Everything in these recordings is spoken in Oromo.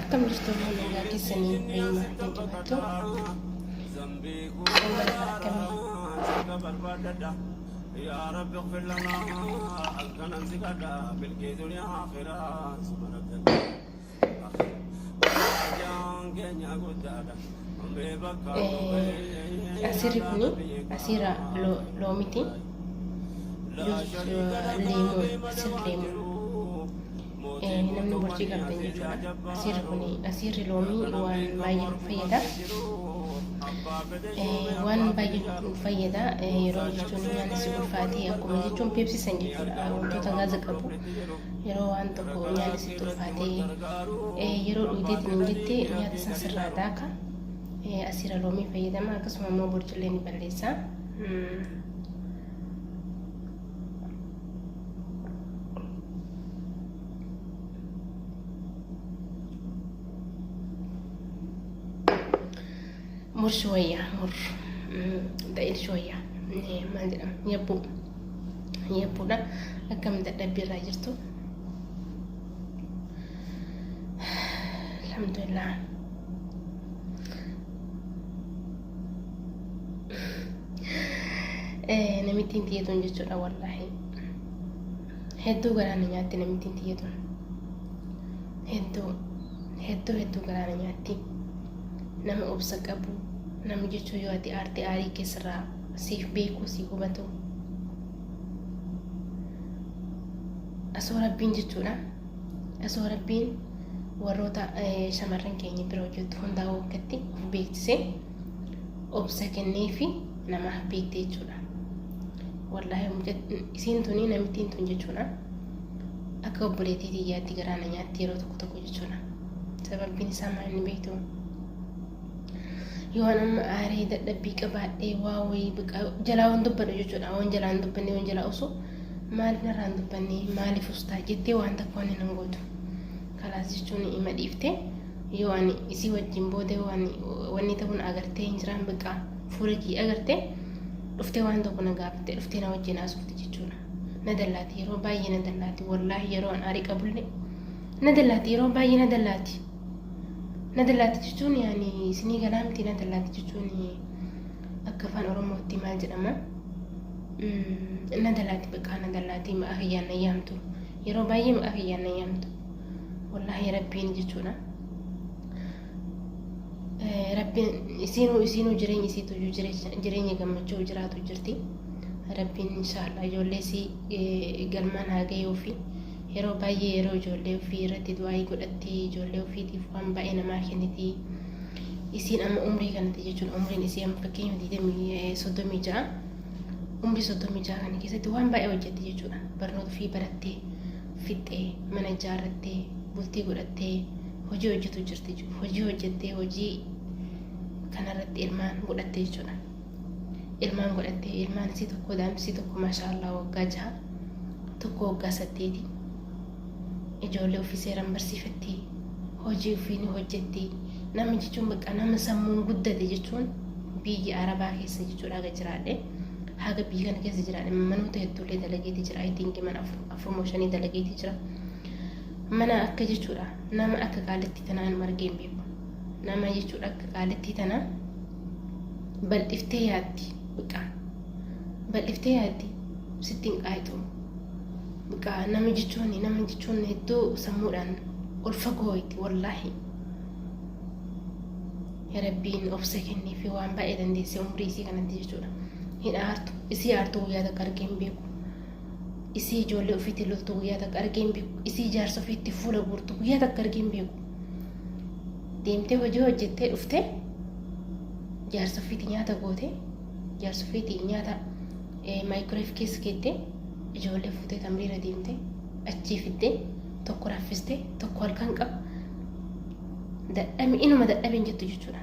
Akkam jirtu nagaa keessanii fayyuma kan qabattu akkamii Asirri kuni asirra loomiti. Leemuu asirri leemuu. Namni borcii qabdan jechuudha. Asirri kuni asirri loomii waan baay'ee nu fayyada. Waan baay'ee nu fayyada yeroo jechuun nyaanni si ulfaatee akkuma jechuun peepsisan jechuudha. Wantoota gaaza qabu. Yeroo waan tokko nyaanni sitti ulfaatee yeroo dhugdeetiin hin jette nyaata san sirraa daaka. Asiira loomii fayyadama akkasuma immoo borcillee ni balleessa. Mur shwayya mur da'il shwayya maal jedhama yabbuu yabbuudha akkam dadhabbii irraa jirtu alhamdulillah. Namittiin tiyyatuun jechuudha wallaahi hedduu garaa na nyaatti namittiin tiyyatuun hedduu hedduu hedduu garaa na nyaatti. Nama obsa qabu nama jechuun yoo ati aarte aarii keessarraa siif beekuu si hubatu asoo rabbiin jechuudha. Asoo rabbiin warroota shamarran keenya bira hojjettu hundaa wakkatti of beeksisee obsa kenneefi namaaf beekte jechuudha. Wallaahi isiin tuni namittiin tun jechuudha. Akka obboleettii tiyyaatti garaa na nyaatti yeroo tokko tokko jechuudha. Sababbiin isaa maal inni beektu? Yoo an amma aaree dadhabbii qabaadhee waa wayii jalaa waan dubbadhu jechuudha. Waan jalaa hin dubbanne waan jalaa osoo maaliif narraa hin dubbanne maaliif ustaa jettee waan takka waan hin gootu. Kalaas jechuun ima dhiifte yoo ani isii wajjin booda waan wanni ta'uun agartee hin jiraan biqaa fuula kiyya agartee dhuftee waan tokko na gaafattee dhuftee na wajjin haasofte jechuudha. Na dallaati yeroo baay'ee na dallaati wallaahi yeroo an aarii qabullee na dallaati yeroo baay'ee na dallaati. Na dallaati jechuun yaani isinii galaa miti na dallaati jechuun akka afaan oromootti maal jedhama? Na dallaati bakka na dallaati maqaa kiyyaan na yaamtu yeroo baay'ee maqaa kiyyaan na yaamtu wallaahi rabbiin jechuudha. Rabbiin isiinuu isiinuu jireenya isiitu jireenya gammachuu jiraatu jirti. Rabbiin inshaallah ijoollee isii galmaan haa gahee ofii yeroo baay'ee yeroo ijoollee ofii irratti du'aayii godhatti ijoollee ofiitiif waan baay'ee namaa kenniti. Isiin amma umrii kanatti jechuun umriin isii amma fakkeenya digdamii 36 umrii 36 kana keessatti waan baay'ee hojjetti jechuudha. Barnoota ofii barattee fixxee mana ijaarrattee bultii godhattee hojii hojjetu jirti hojii hojjettee hojii kanarratti ilmaan godhatte jechuudha. Ilmaan godhattee ilmaan isii tokko daa'imsi tokko maashaallah waggaa 6 tokko waggaa 8 ijoollee ofii seeraan barsiifatti hojii ofii ni hojjetti. Nama jechuun bakka nama sammuun guddate jechuun biyya arabaa keessa jechuudha haga jiraadhe haga biyya kana keessa jiraadhe manoota hedduullee dalageeti jira. I think mana afur moo shanii dalageeti jira. Mana akka jechuudha nama akka qaalittii tanaa hin argee hin beeku. Nama jechuudha akka qaalittii tanaa bal'iftee yaaddi biqaa bal'iftee yaaddi sitti hin qaayitu biqaa nama jechuun nama jechuun hedduu sammuudhaan ol fagoo itti wallaahi. Rabbiin obsa kennee fi waan baay'ee dandeessee umrii isii kanatti jechuudha. Hin aartu isii aartu guyyaa takka argee hin beeku. Isii ijoollee ofiitti loltu guyyaa takka argee hin beeku. Isii jaarsa ofiitti fuula guurtu guyyaa takka argee hin beeku. Deemtee hojii hojjettee dhuftee jaarsa ofiitti nyaata goote jaarsa ofiitti nyaata microwave keessa keettee ijoollee fuutee tamriira deemtee achii fiddee tokko raffistee tokko halkan qaba. Dadhabe inuma dadhabe hin jettu jechuudha.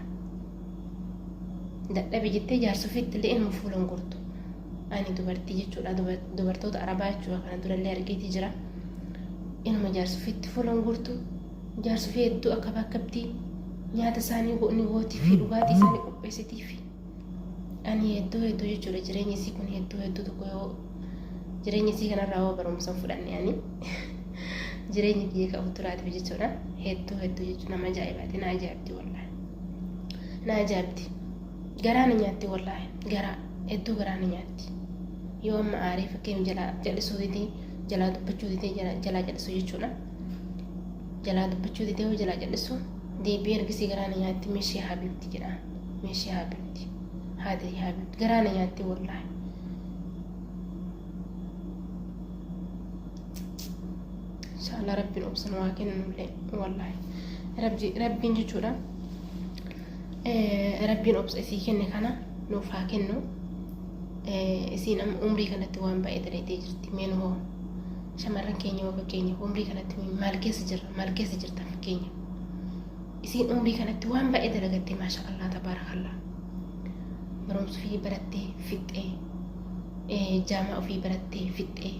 Dadhabe jettee jaarsa ofiitti illee inuma fuula hin gortu. Ani dubartii jechuudha dubartoota arabaa jechuudha kana durallee argeeti jira. Inuma jaarsa ofiitti fuula hin gortu. Jaarsa ofii hedduu akka bakkabdii nyaata isaanii ni gootii fi dhugaatii isaanii qopheessitii fi. Ani hedduu hedduu jechuudha jireenyi isii kun hedduu hedduu tokko yoo jireenya isii kanarraa yoo barumsa fudhanne ani jireenya kiyya qabu turaatiif jechuudha. Hedduu hedduu jechuudha nama ajaa'ibaati, na ajaa'ibdi wallaahi. Na ajaa'ibdi. Garaa na nyaatti wallaahi, garaa hedduu garaa na nyaatti. Yoo amma aaree fakkeenya jalaa jal'isuu didee jalaa dubbachuu didee jalaa jal'isuu jechuudha. Jalaa dubbachuu didee yoo jalaa jal'isu deebi'ee ergisii garaa na nyaatti, meeshee habiibti jedha. Meeshee habiibti. Haadhi habiibti garaa na nyaatti wallaahi. Inshallah rabbiin obsa nu haa kennu illee wallaahi. Rabbiin jechuudha. Rabbiin obsa isii kenne kana nuuf haa kennu. Isiin amma umrii kanatti waan baay'ee dalaydee jirti. Mee nu hoo shamarran keenya hoo fakkeenya umrii kanatti maal keessa jirra, maal keessa jirtan fakkeenya. Isiin umrii kanatti waan baay'ee dalagatte, maasha Allah tabaarakallah. Barumsa ofii barattee fixxee, jaamaa ofii barattee fixxee,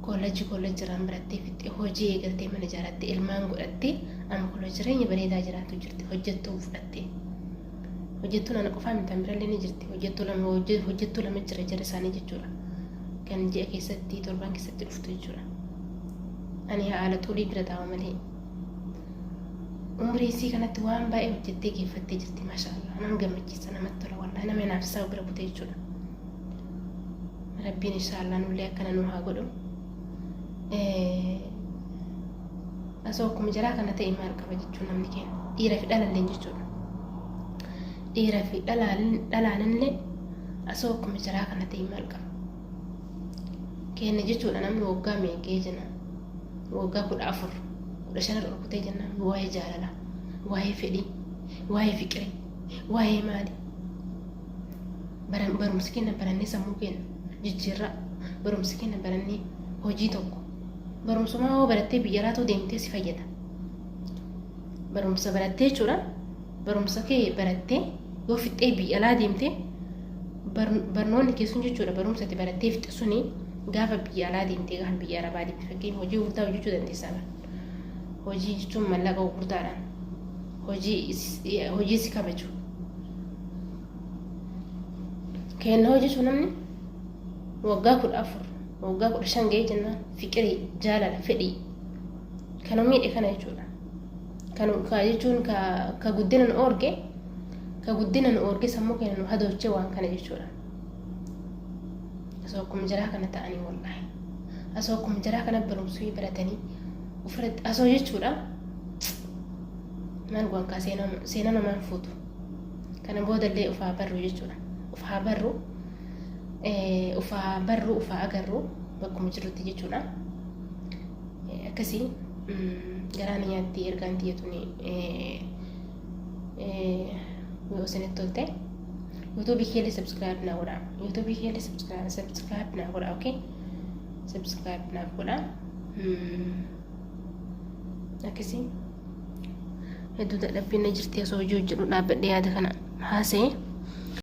koolleejjii irraan barattee fixxee, hojii eegaltee, mana ijaarattee, ilmaan godhattee, amma kunoo jireenya bareedaa jiraatu jirti hojjettuu fudhattee. Hojjettuun ana qofaa miti, birallee ni jirti. Hojjettuu lama, hojjettuu lama jira jara isaanii jechuudha. Kan ji'a keessatti, torban keessatti dhuftu jechuudha. Ani haala xulii bira taa'u malee. Umrii isii kanatti waan baay'ee hojjettee geeffattee jirti, maasha Allah. Nama gammachiisa, namatti tola wallaahi, nama naafsaa bira kutee jechuudha. Rabbiin inshaallah nullee akkana nu haa godhu. Asoo akkuma jaraa kana ta'e maal qaba jechuun namni keenya dhiira fi dhalalleen jechuudha. Dhiira fi dhalaanillee asoo akkuma jaraa kana ta'e maal qaba. Keenya jechuudha namni waggaa meeqee jenna, waggaa 14, 15 irra kutee jennaan waa'ee jaalalaa, waa'ee fedhii, waa'ee fiqirii, waa'ee maali. Barumsi keenya barannee sammuu keenya jijjiirraa, barumsi keenya barannee hojii tokko, barumsumaa hoo barattee biyya alaatuu deemtee si fayyada. Barumsa barattee jechuudha. Barumsa kee barattee yoo fixxee biyya alaa deemtee, barnoonni kee sun jechuudha, barumsa itti barattee fixxe suni gaafa biyya alaa deemtee, gaafa biyya arabaa deemte fakkeenya hojii gurguddaa hojjechuu dandeessaa. Hojii jechuun mallaqa gurguddaadhaan hojii si kabaju. Kenna hojjetu namni waggaa 14, waggaa 15 ga'ee jennaan fiqirii, jaalala, fedhii kan miidhe kana jechuudha. Kan ka jechuun ka guddina nu oorge, ka guddina nu oorge, sammuu keenya nu hadoochee waan kana jechuudha. Osoo akkuma jaraa kana ta'anii wallaahi. Osoo akkuma jaraa kana barumsuu baratanii ofirratti osoo jechuudha. Maal waan kaa seenaa namaan fuutu. Kana boodallee ufaa barru jechuudha. Ufaa barru, ufaa barru, ufaa agarru bakkuma jirrutti jechuudha. Akkasii garaa na nyaatti ergaan tiyyatuni yoo isinitti tolte YouTubeii keellee subscribe naa godhaa. YouTubeii keellee subscribe naa godhaa, okay? Subscribe naaf godhaa. Akkasii hedduu dadhabbiin na jirti, osoo hojii hojjedhu dhaabbadhee yaada kana haasa'e.